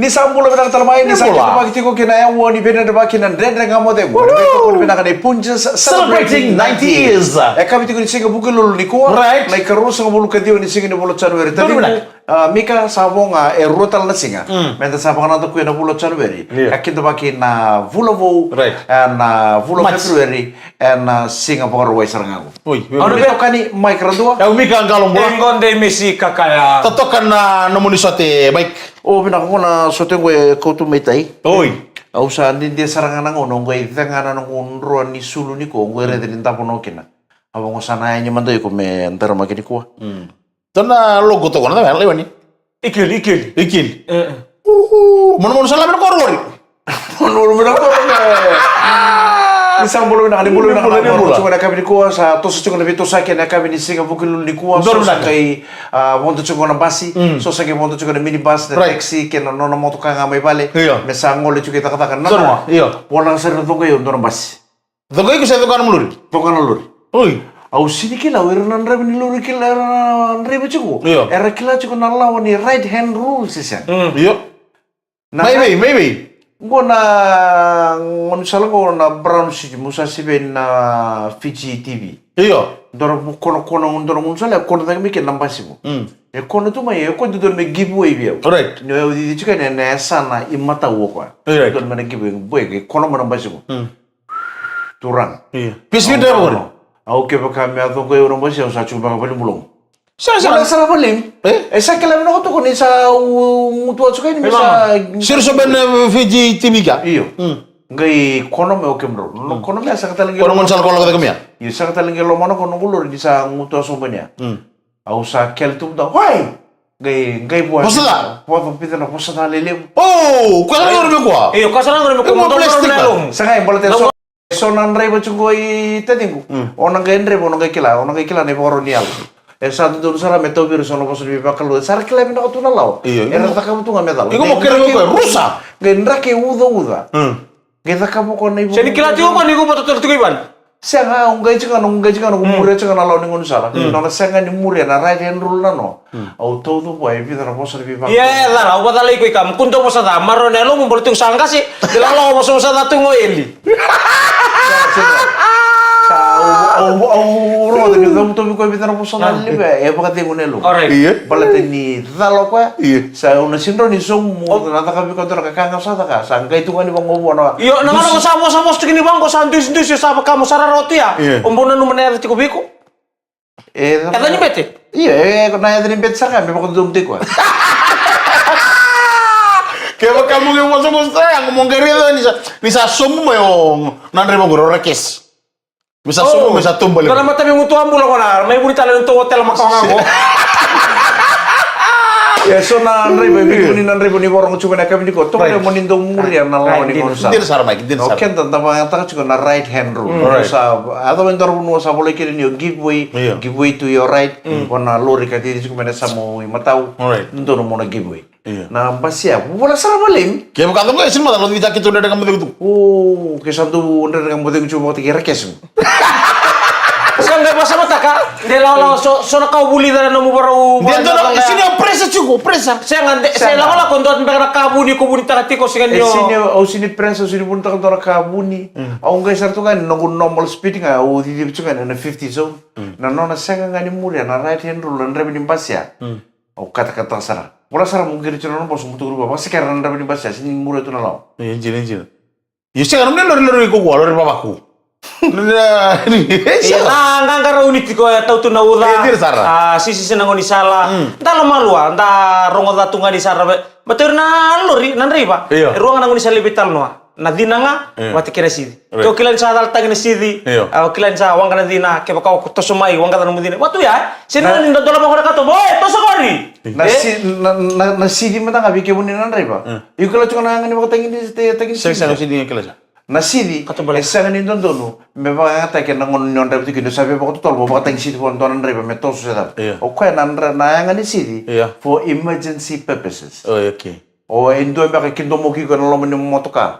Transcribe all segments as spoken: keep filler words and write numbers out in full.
Ni sa bula vinaka tale mai, ni sa kidavaki tiko ki na yaua ni veidredrevaki na Dredre Ga Mo Cegu. Woohoo! Ni veitokoni vinaka nei Punjas celebrating ninety years. E kavi tiko ni siga Vukelulu nikua. Right. Na ikaruasagavulu ka ciwa ni siga ni vula o January. Tolu vinaka. Ah, Mika, sa vo ga e rua tale na siga. Mm. Meda sa vakanadakuya na vula o January. Io. Ka kidavaki na vula vou. Right. Eh, na vula o March. February. Ena siga Vakarauwai sara ga qo. Oi, oi. Au na veitokani Mike Radua. E au Mika Qalo Bula. E qo dei Mesi Kakaya. Totoka na nomuni sote, Mike. O vinaka, qo na sote qo e kauta mai tai. Oi. Au sa didia sara ga na gauna, qo e cega na noqu droa ni sulu nikua, qo e raica ni davo no kina. Au qo sa na yani mada iko me daramaki nikua. Mm. Dua na logo toka na cava, laiwani? Ikeli, ikeli. Ikeli. E, e. Uhu, manumanu sala me na koro lori. Manumanu me na koro lori. Ni sa bula vinaka, ni bula vinaka, ni bula. Tiko na yakavi nikua, sa toso tiko na veitosaki ena yakavi ni siga Vukelulu nikua. Bula vinaka. So sa qai, ah, vodo tiko na basi. Mm. So sa qai vodo tiko na minibus, na taxi, kei na nona motoka ga mai vale. Io. Me sa gole tiko i cakacaka. Nana. Io. Vola sara na coqai au dua na basi. Coqai iko se coqa na lori? Coqa na lori. Oi. Au sini kila, o ira na draiva ni lori kila, era na draiva tiko. Io. Era kila tiko na lawa ni right hand rule, se sega. Mm. Io. Na mai vei, mai vei? Qo na gaunisala qo na Brown City, mo sa sivi na Fiji T V. Io. Dua na vu-, kona, kona, dua na gaunisala, e kona cake mai kina na basi qo. Mm. E kona tu mai, e kona tu me give way vei au. Right. Ni au cici tiko ena, ena yasana i matau o koya. Right. Dua na me na give way, boy, e kona mai na basi qo. Mm. Turaga. Io. Pisi draiva qori. Au kevaka me yaco qo e au na basi, au sa tiko beka valebulogu. Sa, sa. Wala sara valemi. E? E sa kila vinaka toka ni sa u-, gutuwa tiko yani me sa. Siri so ben, eh, Fiji T V ka? Io. Mm. Qai kono me o kemudrou. No kono me a saka tale qai. Kono lomana. Sa kono lako cake mea. Io, saka tale qai lomana ko noqu lori ni sa gutuwa so ben ya. Mm. Au sa kele tu mada. Wai! Qai, qai vua. Vosa ca? Vua vica na vosa ca lelevu. Oh, koya sa lako me koya. Io, koya sa lako me koya. Mo plastic na ba. Sa qai baleta so. So na draiva tiko i taciqu. Mm. O na qai draiva, o na qai kila, o na qai kila na ivakarau ni yalo. E sa dodonu sara me tauvi ira so na vosa ni veivakalougatataki. Sa ra kila vinaka tu na lawa. Io, io. Era cakava tu ga me cala. Iko mo kere koya, rusa. Qai draki ucauca. Mm. Qai cakava koya na ivakarau. Se ni kila tiko koya ni ko vata toro tiko i vale. Sega, au qai tiko ga, au qai tiko ga, au muria tiko ga na lawa ni gaunisala. Mm. Nona sega ni muria na right hand rule na no. Mm. Au tauca vua e vica na vosa ni veivakalougatataki. Ia, e cala, au vacala iko i ka, mo kua ni dau vosa ca, maroroi na yalomu, baleta tiko sa qase, de lalawa vosa vosa ca tu qo eli. Sa, au, au, au rogoca ni cavutovi koya e vica na vosa ca lelevu, e vakacegu na yalomu. All right. Ia. Baleta ni cala o koya. Ia. Sa au na sidroni somu, na caka vei koya dua na ka ga sa caka, sa qai tu ga ni vaqo vua na. Io, na gauna ko sa vosa vosa tiko ni vaqo, sa dusidusi, sa vaka mo sa rarawa tu ya. Ia. O bau nanuma na yaca tiko vei iko. E, yaca ni bete? Io, e, na yaca ni bete sara ga me vakadodonutaki koya. Kevaka mo qai vosavosa ya, mo qai raica ni sa, ni sa sobu mai o na draiva qori, o Rakesi. Me sa sobu mai, sa tobu bale. Dua na mataveigutu a bula qo na, mai vuni tale na tou otela makawa ga qo. Ia, so na draiva, e vei kemuni na draiva ni vakarogo tiko na yakavi nikua. Tovolea mo ni dau muria na lawa ni gaunisala. Dina sara, Mike, dina sara. O keda da vakayagataka tiko na right hand rule. Mm. Right. Sa, a cava e dua na vanua sa volai kina ni o give way, io, give way to your right. Mm. O na lori ka cici tiko mai na yasamu i matau. Right. Dodonu mo na give way. Io. Na basi ya, vola sara valemi. Kevaka dou qai sini mada, lo ni caka keitou Dredre Ga Mo Cegu tu. O, ke sa dou Dredre Ga Mo Cegu tu vakataki Rakesi. Sa qai vakasamataka, de lalawa so, so na ka o vulica na nomu varau. De dua na, sini o pressure tiko, pressure. Sega, de, se lakolako dua beka na ka vuni ko vunitaka tiko, sega ni o. E sini, au sini pressure, au sini vunitaka dua na ka vuni. Mm. Au qai sara tu ga ni noqu normal speed ga, au cici tu ga na fifty zone. Mm. Na nona sega ga ni muria na right hand rule, na draiva ni basi ya. Mm. Au katakata sara. Vola sara mo qiri tiko na nona boso mo tukuna vua, vakasekera na draiva ni basi ya, sini muria tu na lawa. Io, jina, jina. Io, sega, nomuni lori, lori ko koya, lori vavaku. Io, a, qaqarauni tiko, e tau tu na uca. Io, dina sara. A, sisisi na gaunisala. Mm. Da lomalua, da rogoca tu ga ni sara. Baleta o ira na lori, na draiva. Io. E rua ga na gaunisala e veitalanoa. Na cina ga, io, vata kei na sici. Right. Ke o kila ni sa calataki na sici, io, a, o kila ni sa waqa na cina, kevaka o toso mai, waqa na nomu cina. Vatu ya, e? Sega ni dodonu mo kona kato, oi, toso qori. Na, e? Si-, na, na, na sici mada ga vei kemuni na draiva. Mm. Iko kila tiko na yaga ni vakatagi ni, te-, tagi ni sici. Sega, sega, sici ni kila sa. Na sici, e sega ni dodonu me vakayagataki ena gauna ni o draiva tiko kina, sa via vakatotolo mo vakatagi sici vua na dua na draiva me toso se cava. Io. O koya na dra-, na yaga ni sici, io, for emergency purposes. Oh, okay. O e dua beka e kidomoki iko ena loma ni motoka.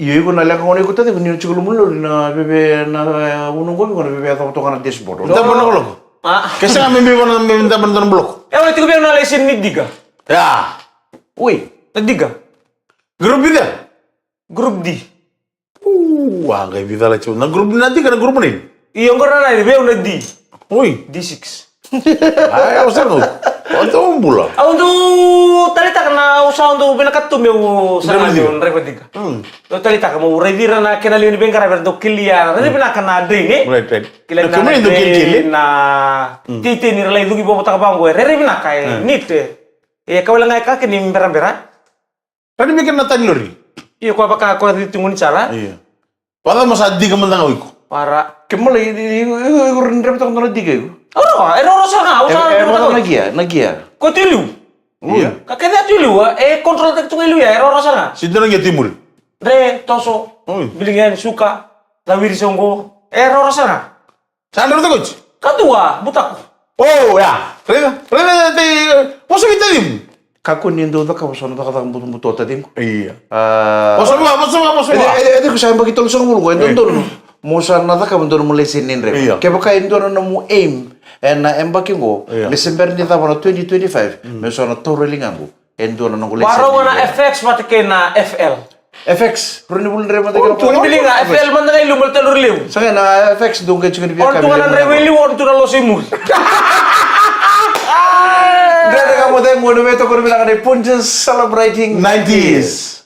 Io, iko na leqa gona iko taciqu ni na tiko loma ni lori na veve na, e, vunau qo vei iko na veve yacova toka na dashboard. Daba na koloko. Ah. Ke sega me biu na me daba na dona block. E, au na tiko vei au na laiseni ni diga. Ya. Ui. Na diga. Group D? Group D. Ua, qai vica la tiko. Na group D na diga, na group nini? Io, qo na, vei au na D. Ui. D six. Ai, au sa dau. Au dau bula. Au dau taleitaka na, au sa dau vinakata tu meu sa draiva diga. Draiva diga. Hmm. Dau taleitaka meu raici ira na kena lewe ni veiqaravi era dau kelia. Rairai vinaka na drain, e? Right, right. Kelia na kemuni dau drain, kelikeli. Na titi ni ra lai cuqi vovotaka vaqo, e rairai vinaka, e neat, e. E ka wale ga e ka kei ni berabera. Rani me kena na tani lori. Io, koya vaka koya cici guni sara. Io. Vaka mo sa diga mada ga o iko. Para. Ke mala i, i, i, i, iko rani revitaka dua na diga iko. Oro, e roro sara ga, au sa. E, e, vaka na gia, na gia. Ko tu i liu. Io. Ka kece a tu i liu, e control taki tu ga i liu ya, e roro sara ga. Si dua na gia tu i muri. Dre, toso, biligani, suka, lawiri soqo, e roro sara ga. Sa drau takoji? Ka dua, butako. O, ya. Raica, raica, te, vosa vei tacimu. Kakua ni dau cakava so na cakacaka butobuto o tacimu. Ia. A, vosa vua, vosa vua, vosa vua. E, e, e, e, ko sa yabaki tolusagavulu ko, e dodonu. Mo sa na cakava donu mo laiseni ni draiva. Ia. Kevaka e dua na nomu aim ena yabaki qo, ia, me se bera ni cava na twenty twenty-five, mm, me so na taura ligaqu e dua na noqu laiseni ni draiva. Vakarau na F X vata kei na F L. F X, rua ni vula draiva mada kei na. Twenty twenty-five. F L mada ga i liu, mada tale rua levu. Sega na F X dou qai tiko ni via. Ono tu ga na draiva i liu, ono tu na loso i muri. Dredre Ga Mo Cegu, na veitokoni vinaka nei Punjas celebrating ninety years.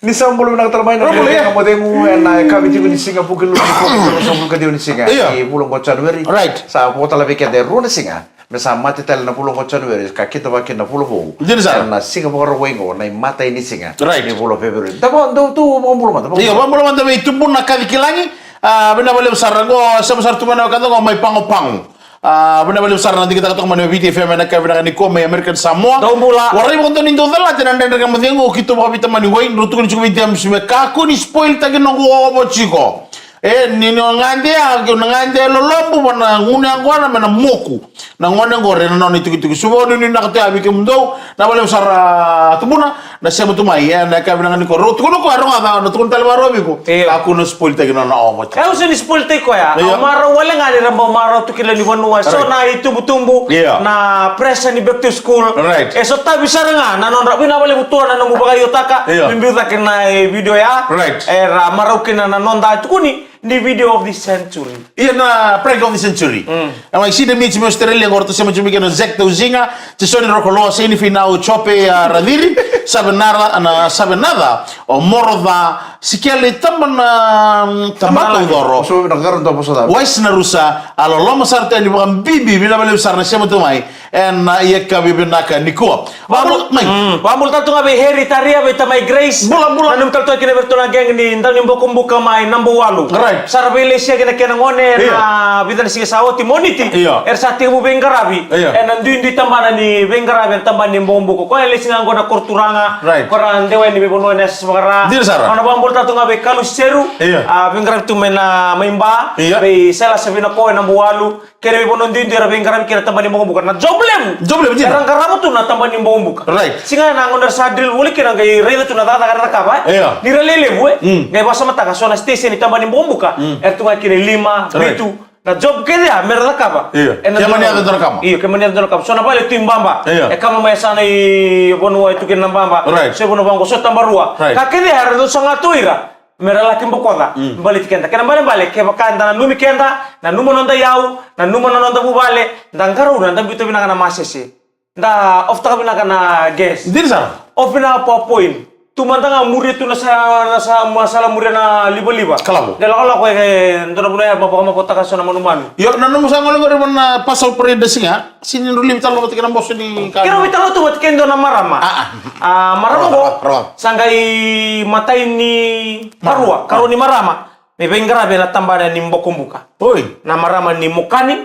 Ni sa bula vinaka tale mai na Dredre Ga Mo Cegu, ena yakavi tiko ni siga Vukelulu ni Vukelulu, sa bula ka tiko ni siga. Ia. Ni vula qo January. Right. Sa vo tale vei keda e rua na siga me sa mate tale na vula qo January, ka kidavaki na vula vou. Dina sara. Ena siga Vakarauwai qo, na imatai ni siga. Right. Ni vula February. Da va, dou tu vakabula mada. Io, vakabula mada vei Tubuna Kaci Kilagi. A, vinaka vakalevu sara qo, sema sara tu mai na wekada qo mai Pago Pago. A, vinaka vakalevu sara na digitaka toka mai na Viti F M ena yakavi vinaka nikua mai American Samoa. Dou bula. Warai vakadua ni dou calata na Dredre Ga Mo Cegu, o keitou vakaveitamani wai, drau tukuni tiko vei James me kakua ni spoil taki noqu ovo tiko. E, ni, ni o gade ya, ke o na gade lolobu, va na gunu yaqona me na moku. Na gone qori ena nona itikotiko. Sa vakanuinui vinaka tu ya vei kemudou, na vakalevu sara Tubuna, na sema tu mai, e, na yakavi vinaka nikua. Rau tukuna koya, rau ga, na tukuna tale vakarau vei iko. Io. Kakua ni spoil taki nona ovo. E, au sega ni spoil taki koya. Io. Au marau wale ga ni ra bau marau tu ki lewe ni vanua. Right. So na itubutubu, io, na pressure ni back to school. Right. E sotavi sara ga na nodra, vinaka vakalevu tu na nomu vakaiotaka. Io. Me biu cake na, e, video ya. Right. Era marau kina na noda tukuni. Ni video of the century. Ia na prank of the century. Mm. Ena mai Sydney Beach mai Australia, qo ratou sema tiko mai kina o Zack Tauziga, Jason Rokoloa, Saini Finau, Chope, a, Raciri, Savenara, na Savenaca, o Moroca, Sikele, Taba na, Taba Taucoro. Wais na Rusa, a loloma sara tu yani vakabibi, vinaka vakalevu sara na sema tu mai. Ena, a, yakavi vinaka nikua. Vakabula, mai. Mm, vakabula tale tu ga vei Harry Taria, vei tamai Grace. Bula, bula. Nanumi tale tu ga kina vei iratou na gang ni Dau ni Bokobuka mai Nabuwalu. Right. Sa ra veilesia kina kena gone, io, na vica na siga sa oti, Moniti. Io. Era sa tekivu veiqaravi. Io. Ena duidui tabana ni veiqaravi ena tabana ni bokobuka. Koya e lesi ga qo na koroturaga. Right. Ko ra dewa yani veivanua ena yasayasa vaka-Ra. Dina sara. Au na vakabula tale tu ga vei Kalu Seru. Io. A, veiqaravi tu mai na, mai Ba. Io. Vei Sela Savina ko e Nabuwalu. Kena veivanua duidui era veiqaravi kina na tabana ni bokobuka. Na job levu. Job levu, dina. Era qarava tu na tabana ni bokobuka. Right. Sega na gauna era sa drill voli kina qai raica tu na cakacaka era cakava, e? Io. Ni ra lelevu, e? Mm. Qai vakasamataka so na station ni tabana ni bokobuka. Mm. Era tu ga kina e lima, right, vitu. Na job kece ya me ra cakava. Io. Ena, ke mani yaco dua na kama. Io, ke mani yaco dua na kama. So na vale tu i Baba. Io. E kama mai yasana i vanua e tu kina na Baba. Right. So e vanua vaqo, so Tabarua. Right. Ka kece ya era dau saga tu o ira. Me ra laki bokoca, mm, baleti keda. Kena ibalebale, kevaka eda nanumi keda, nanuma noda iyau, nanuma na noda vuvale, da qarauna, da biuta vinaka na masese. Da off-taka vinaka na gas. Dina sara. Off vinaka PowerPoint. Tu mada ga muria tu na sa, na sa, ma sala muria na livaliva. Kalavo. Da lakolako e dua na vanua ya, ma vakamavoataka so na manumanu. Io, na nomu sa gole qori mai na Passover parade siga. Sini drau laivi tale vata kei na boso ni ka. Keirau veitalanoa tu vata kei dua na marama. A, a. A, marama qo, sa qai matai ni karua, karua ni marama me veiqaravi ena tabana ni bokobuka. Oi. Na marama ni Mokani,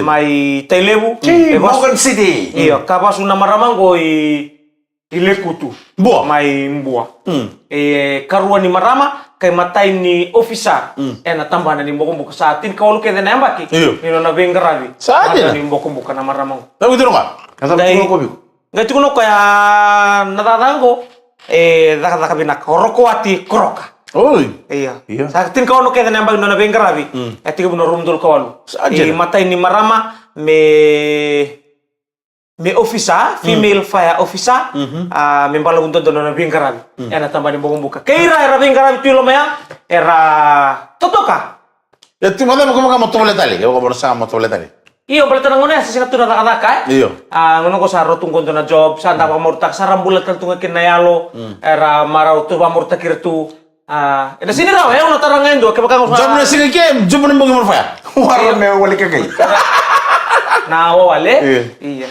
mai Tailevu. Io, ka vasu na marama qo i i Lekutu. Bua. Mai Bua. Mm. E karua ni marama, ka imatai ni ofisa, mm, ena tabana ni bokobuka. Sa tinikawalu kece na yabaki. Io. Ni nona veiqaravi. Sa dina. Ena tabana ni bokobuka na marama qo. Sa dina. Dai, Qai tukuna o koya na cakacaka qo, e cakacaka vinaka, o Rokowati Koroka. Oi. Ia. Ia. Sa tinikaono kece na yabaki ni nona veiqaravi. Mm. E tekivu na rumu dolu ka walu. Sa dina. Imatai ni marama me, me ofisa, female fire officer, mhm, a, me balavu dodonu na veiqaravi. Mm. Ena tabana ni bokobuka. Kei ira era veiqaravi tu i loma ya, era totoka. E tu mada mo kama mo tovolea tale, e o kama sa mo tovolea tale. Io, baleta na gauna ya sa sega tu na cakacaka, e? Io. A, gauna qo sa rau tu qo dua na job, sa da vakamarautaka, sa ra bula tale tu ga kina na yalo, mm, era marau tu, vakamarautaki ira tu. A, ena sega ni rawa, e, au na tara ga e dua, kevaka ga sa job na siga ke, job na bogi mo na faya. Wara me wale kakai. Na wawale? Io. Io.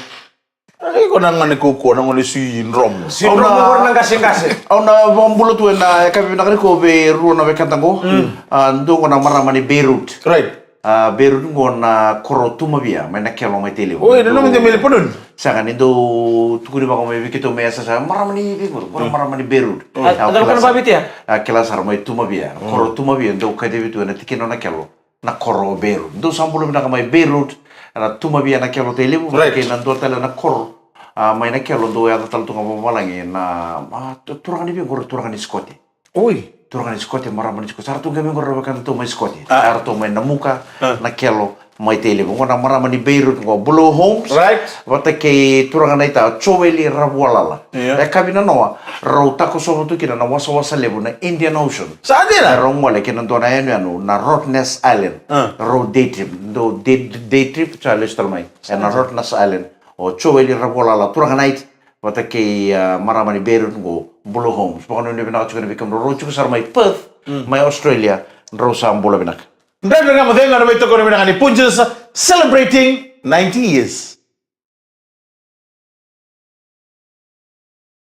Ai, ko na gane kaukaua, na gane sui dromu. Sui dromu, au na, ko na qaseqase. Au na vakabula tu ena yakavi vinaka nikua vei rua na wekada qo. Mm. A, dua qo na marama ni Beirut. Right. A, Beirut qo na koro Tumavia, mai Nakelo, mai Tailevu. Oi, na nomu dau, dau mai Lepanoni? Sega, ni dau tukuni vaka mai vei keitou mai yasayasa, marama ni vei qori, qori, mm, marama ni Beirut. Mm. A, a, kila sara, a, kila sara mai Tumavia. Mm. Koro Tumavia, dau kacivi tu ena tikina o Nakelo. Na koro o Beirut. Dou sa bula vinaka mai Beirut, na Tumavia, Nakelo, Tailevu, right, kei na dua tale na koro, a, mai Nakelo, dou yaco tale tu ga vakavalagi na, a, tu-, turaga ni vei qori, turaga ni Sikote. Oi. Turaga ni Sikote, marama ni Sikote. Sa ratou qai mai qori na wekadatou mai Sikote. A. Sa ratou mai Namuka, a, Nakelo, mai Tailevu. Qo na marama ni Beirut, qo Blue Homes. Right. Vata kei turaga naita o Joeli Ravualala. Io. E yakavi nanoa, rau takosova tu kina na wasawasa levu na Indian Ocean. Sa dina? Rau gole kina dua na yanuyanu na Rottnest Island. Ah. Rau day trip. Dau day, day trip, sa lesu tale mai. Sa dina. Ena Rottnest Island. O Joeli Ravualala, turaga naita, vata kei, ah, marama ni Beirut qo, Blue Homes. Vakanuinui vinaka tiko yani vei kemudrau, rau tiko sara mai Perth, mm, mai Australia, drau sa bula vinaka. Dredre Ga Mo Cegu na veitokoni vinaka ni Punjas celebrating ninety years.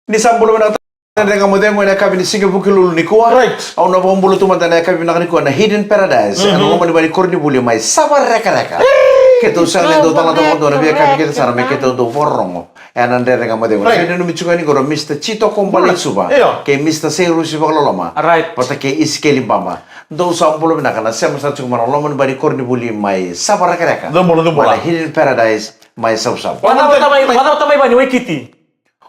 Ni sa bula vinaka, Dredre Ga Mo Cegu, ena yakavi ni Siga Vukelulu nikua. Right. Au na vakabula tu mada ena yakavi vinaka nikua na Hidden Paradise. Mhm. Ena loma ni vale ni koronivuli mai Savarekareka. Keitou sega ni dau calata vakadua na veiyakavi kece sara me keitou dau vakarorogo ena Dredre Ga Mo Cegu. Right. Ena nanumi tiko yani qori o Mister Jitoko Baleisuva. Io. Kei Mister Seirusi Vakaloloma. Right. Vata kei Isikeli Baba. Dou sa bula vinaka na sema sara tiko mai na loma ni vale ni koronivuli mai Savarekareka. Dou bula, dou bula. Mai na Hidden Paradise mai Savusavu. Vacava tamai, vacava tamai Vani Waikiti?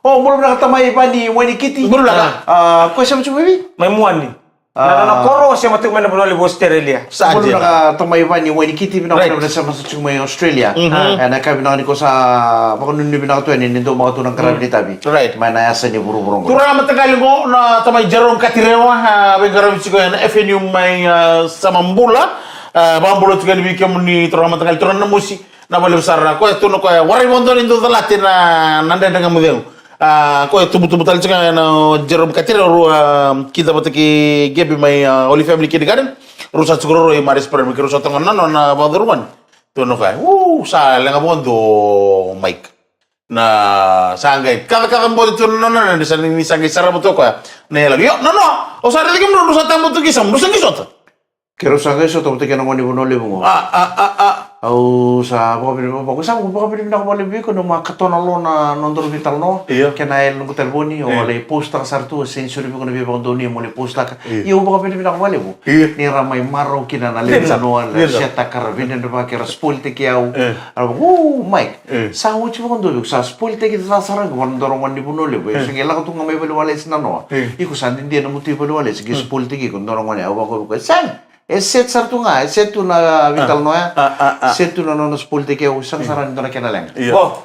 O, bula vinaka tamai Vani Waikiti. Bula vinaka. A, ko sema tiko mai vei? Mai Muani. A. Na, na, na koro, sema tiko mai na vanua levu Australia. Sa dina. Bula vinaka tamai Vani Waikiti, vinaka, right, vakalevu na sema tiko mai Australia. Mhm. Ena yakavi vinaka nikua sa vakanuinui vinaka tu yani ni dau maka tu na qaravi ni tavi. Right. Mai na yasa ni vuravura qo. Turaga mataqali qo na tamai Jerome Katirewa, a, veiqaravi tiko ena F N U mai, a, Samabula. A, vakabula tiko yani vei kemuni turaga mataqali, turaga na mosi. Na valevu sara na koya tu na koya warai vakadua ni dau calati na, na Dredre Ga Mo Cegu. A, koya tubutubu tale tiko ga na Jerome Katira, rau, a, kida vata kei Gabi mai, a, Holy Family Kindergarten. Rau sa tiko rau i Marist Primary, ke rau sa toka na nona vakacurumani. Tu na koya, u, sa leqa vakadua o Mike. Na sa qai kacakaca bote tu na nona, ni sa, ni sa qai sarava tu o koya. Na yala, io, nona, au sa raica kemudrau, drau sa taba tu ki Samu, drau sa qai sota. Keirau sa qai sota vata kei na gone ni Vanua Levu qo. A, a, a, a. Au sa vakavinavinaka, au sa vakavinavinaka vakalevu vei iko ni o mai katoa na lo na nodaru veitalanoa. Io. Kei na yalo ni noqu talevoni, o, io, lai postaka sara tu, au sega ni soli vei iko na veivakadonui mo lai postaka. Io. Ia au vakavinavinaka vakalevu. Io. Ni ra mai marau kina na lewe ni vanua, na, io, setaka, ra veidredrevaki, ra spoiltaki au. Io. Ra vaka, o, Mike, io, sa oti vakadua vei iko, sa spoiltaki ca sara ga vua na nodaru gone ni Vanua Levu. Io. Sa qai lako tu ga mai valewalesi na noa. Io. Iko sa didia na mutu i valewalesi, qai, io, spoiltaki iko na nodaru gone. Au vaka vei koya, sega. E set sara tu ga, e set tu na veitalanoa ya. A, a, a. Set tu na nona spoiltaki au, sega sara ni dua na kena leqa. Io. Bo,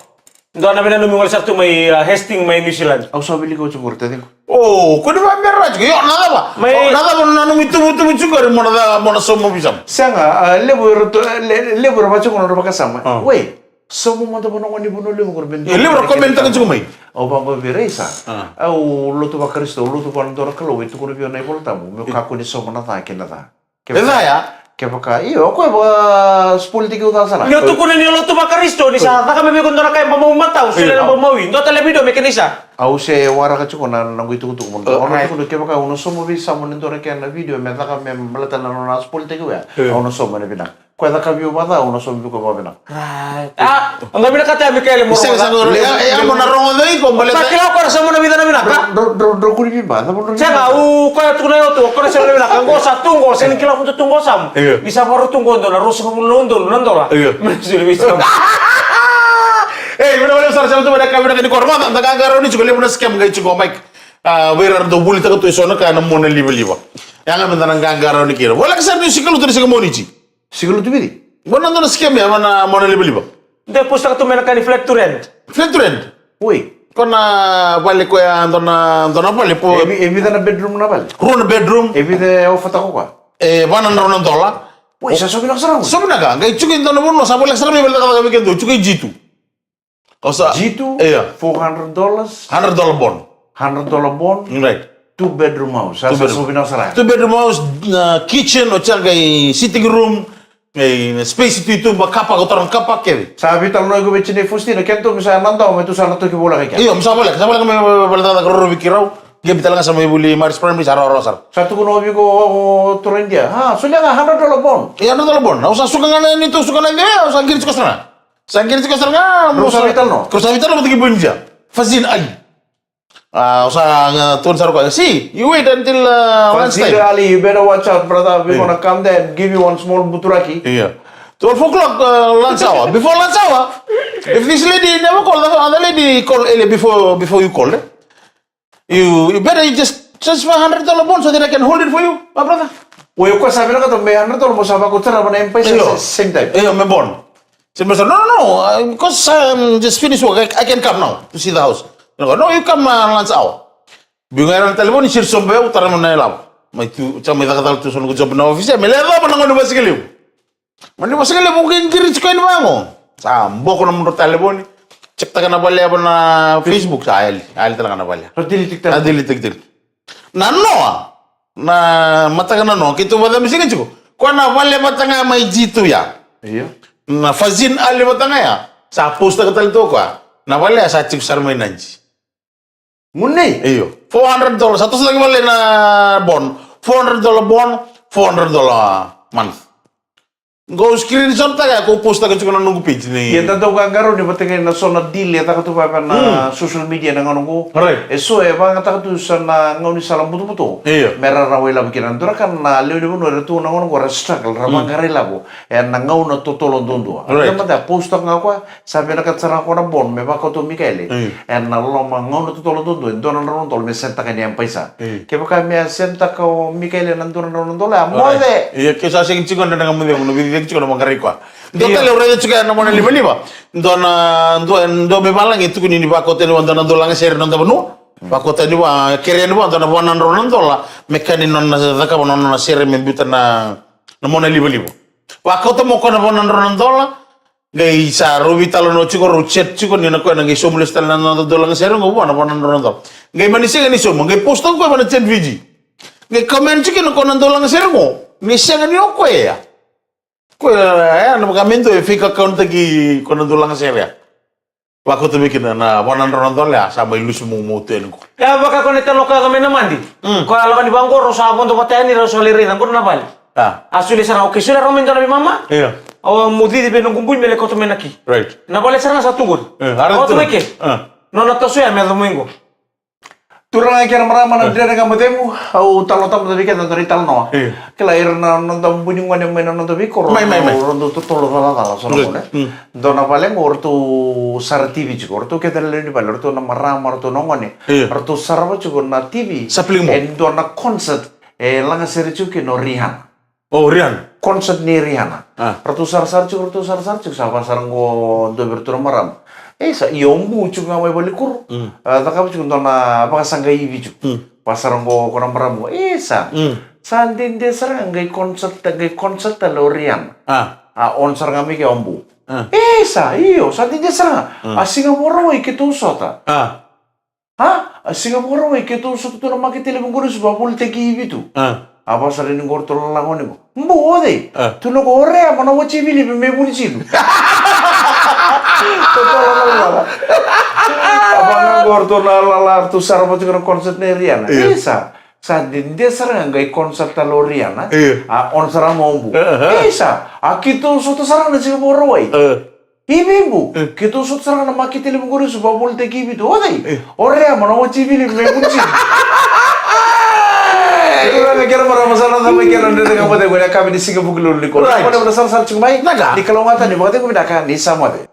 dua na veinanumi gole sara tu mai, a, Hastings mai New Zealand. Au sa wilika oti qori, taciqu. O, ko ni vabera tiko. Io, na cava? Mai, o, na cava na nanumi tuvatuva tiko qori mo na ca, mo na sauma veisamu? Sega, a, levu era tu, le, levu era vaka tiko na nodra vakasama. A. Wei, sauma mada vua na gone ni Vanua Levu qori me, e, levu era comment taka tiko mai. Au vaqo vei ira, sa. A. Au lotu vaKarisito, au lotu vua na dua na Kalou e tukuna vei au na iVolatabu meu kakua ni sauma na ca kei na ca. E ca ya? Kevaka, io, o koya vaka spoiltaki au ca sara. Ni o tukuna ni o lotu vaKarisito, ni sa caka mai vei iko dua na ka e bau mau matau, solia na bau mau i. Dua tale na vidio me kena isa. Au se waraka tiko na, na noqu itukutuku mo na, o, right, tukuna kevaka au na sauma veisamu ni dua na kena vidio me caka me baleta na nona spoiltaki au ya. E. Au na sauma na vinaka. Koya caka vei au vakaca, au na sauma vei koya vakavinaka. Right. A, au qai vinakata ya, Mikaele, mo rogoca. Sega, sega, ya, ya, mo na rogoca iko, baleta. Sa kila o koya sa mo na vica na vinaka. Dro, dro, dro, dro, kuri viba, sa mo dro. Sega, u koya tukuna o tu, o koya sa mo na vinaka. Qo sa tu qo, sega ni kila o tu qo sa mo. Io. Ni sa varo tu qo dua na ruasagavulu na udolu na dola. Io. Me soli veisamu. Ei, vinaka vakalevu sara, sa tu mai na ka vinaka ni koro. Mada, da qaqarauni tiko, levu na scam qai tiko, Mike. A, vei ira dau volitaka tu e so na ka na mona livaliva. Ya ga me da na qaqarauni kina. Voleka sara ni sikalutu ni siga Moniti. Sikalutu vili? Qo na dua na scam ya, na mona livaliva. De postaka tu mai na ka ni flat to rent. Flat to rent? Oi. Ko na vale koya, dua na, dua na vale po. E vi-, e vica na bedroom na vale? Rua na bedroom. E vica e ofataka koya? E va na drau na dola. Oi, sa so vinaka sara ga. So vinaka, qai tiko e dua na vanua, sa voleka sara mai vale cakacaka vei keda, tiko e G two. O sa G two, io. Four hundred dollars. Hundred dollar bond. Hundred dollar bond. Right. Two bedroom house. Sa, sa, sa vinaka sara. Two bedroom house, na kitchen, o tiko qai sitting room, qai space tu, tu, ba kapa, ko tara kapa kece. Sa veitalanoa iko vei Jane Faustina, kena tu me sa na dau, me tu sa na toki voleka kina. Io, me sa voleka, sa voleka me vale cakacaka rorovi ki rau. Qai veitalanoa ga sa mai vuli Marist Primary, sa rawarawa sara. Sa tukuna o vei iko o, o turaga Idia. Ha, solia ga hundred dollar bond. Io, hundred dollar bond. Au sa suka ga na, ni tu suka na, io, au sa qiri tiko sara ga. Sa qiri tiko sara ga, rau sa veitalanoa. Rau sa veitalanoa vata kei Boy Ninja. Fazeen Ali. A, au sa, a, tukuna sara koya. See, you wait until, uh, lunch time. Fazeen Ali, you better watch out, brother. We're gonna come there and give you one small buturaki. Io. Twelve o'clock, uh, lunch hour. Before lunch hour, if this lady never call, the other lady call earlier before, before you call, eh? You, you better you just transfer hundred dollar bond so that I can hold it for you, my brother. Oi, o koya sa vinakata me hundred dollar mo sa vakauta sara vua na M-PAiSA. Io. Sa-, same time. Io, me bond. Sa me sa, no, no, no, uh, because I'm just finished work. I, I can come now to see the house. You know, no, you come, uh, lunch hour. Biu ga era na talevoni, siri sobu, au tara mai na ilavo. Mai tu, sa mai cakacaka tu so na noqu job na office, me lewe cava na gauna ni vasagalevu. Gauna ni vasagalevu qai qiri tiko yani vaqo. Sa boko na nodrau talevoni. Check taka na vale ya va na Facebook, sa yali, yali tale ga na vale ya. Sa delete taka. Sa delete taka. Na noa, na mataka na noa, keitou vakacabisaka tiko. Koya na vale vata ga mai G two ya. Io. Na Fazeen Ali vata ga ya. Sa post taka tale tu o koya. Na vale ya sa tiko sara mai na G. Gunu nei? Io. Four hundred dollars. Sa toso cake vale na bond. Four hundred dollar bond, four hundred dollar month. Qo screenshot taka ya, ko post taka tiko na noqu page ni. Ia da dau qaqarauni vata kei na so na deal e caka tu vaka na social media na gauna qo. Right. E so e vakayagataka tu sa na gaunisala butobuto. Io. Me ra rawa ilavo kina. Dua na ka na lewe ni vanua era tu na gauna qo ra struggle, ra vaqara ilavo. E na gauna totolo duadua. Right. Ia mada post taka ga koya, sa vinakata sara ga koya na bond me vakauta o Mikaele. Mm. E na loma gauna totolo duadua, e dua na drau na dola me send taka ni M-PAiSA. Mm. Kevaka me a send taka o Mikaele na dua na drau na dola, a moce. Ia ke sa sega tiko na dredre ga mo cegu, na vici cegu tiko na vaqarai koya. Dua tale au raica tiko ya na mona livaliva. Dua na, dua, dua mai valagi e tukuni ni vakauta ni vua dua na dau lagasere na noda vanua. Vakauta ni vua, kerea ni vua dua na va na drau na dola me ka ni nona cakava na nona sere me biuta na, na mona livaliva. Vakauta mai o koya na va na drau na dola. Qai sa rau veitalanoa tiko, rau chat tiko, ni na koya na qai sobu lesu tale na noda dau lagasere qo vua na va na drau na dola. Qai mani sega ni sobu, qai post o koya va na Gen Fiji. Qai comment tiko na koya na dau lagasere qo, ni sega ni o koya. Koya ya na vaka me dua e fake account taki koya na dau lagasere ya. Vakauta mai kina na va na drau na dola ya, sa mai lusi momo tu yani qo. Ya vaka ko na talo ka yaco mai na madi. Mm. Ko a lako ni vaqo, rau sa vodo vata yani, rau sa lai raica qo na vale. A. A solia sara, okay, solia rau mai dua na veimama. Io. Au mo cici vei noqu bui me lai kauta mai na ki. Right. Na vale sara ga sa tu qori. E, a kauta mai ke. A. Nona toso ya me yaco mai qo. Turaga kei na marama, na dredre ga mo cegu, au talanoataka vei keda na dua na italanoa. Io. Kila ira na noda bui ni gone mai na noda veikoro. Mai, mai, mai. Ratou totolo calacala so na gone. Mm. Dua na vale qo ratou sara T V tiko, ratou kece na lewe ni vale, ratou na marama, ratou na gone. Io. Ratou sarava tiko na T V. Sapling mo. E dua na concert e lagasere tiko kina o Rihanna. O Rihanna. Concert ni Rihanna. A. Ratou sarasara tiko, ratou sarasara tiko, sa vaka sara qo dua vei iratou na marama. E sa, ia o bu tiko ga mai valenikuro. Mm. A, cakava tiko dua na vakasaqa ivi tiko. Mm. Vaka sara qo ko na marama. E sa. Mm. Sa dede sara ga qai concert, qai concert tale o Rihanna. A. A on sara ga mai ke o bu. A. E sa, io, sa dede sara ga. Mm. A siga Vakarauwai keitou sota. A. A, a siga Vakarauwai keitou sota tu na makete levu qori, sa vavolitaki ivi tu. A. A vaka sara ni qo ratou lala gone qo. Bu, o cei? A. Tukuna o koya o Rea, mo na watch ivi levu me vuni tiko. Totolo lala. A vaka qo ratou na lala, ratou sarava tiko na concert nei Rihanna. Io. Isa, sa dede sara ga qai concert tale o Rihanna. Io. A on sara ga o bu. Aha. Isa, a keitou sota sara ga na siga Vakarauwai. A. Ivi bu, e, keitou sota sara ga na makete levu qori, sa vavolitaki ivi tu. O cei? E. O Rea, mo na watch ivi levu me vuni tiko. Turaga kei na marama, sa na cava mai kei na Dredre Ga Mo Cegu ena yakavi ni Siga Vukelulu nikua. Right. Mo na sarasara tiko mai. Vinaka. Ni kalougata, ni vakacegu vinaka, ni sa moce.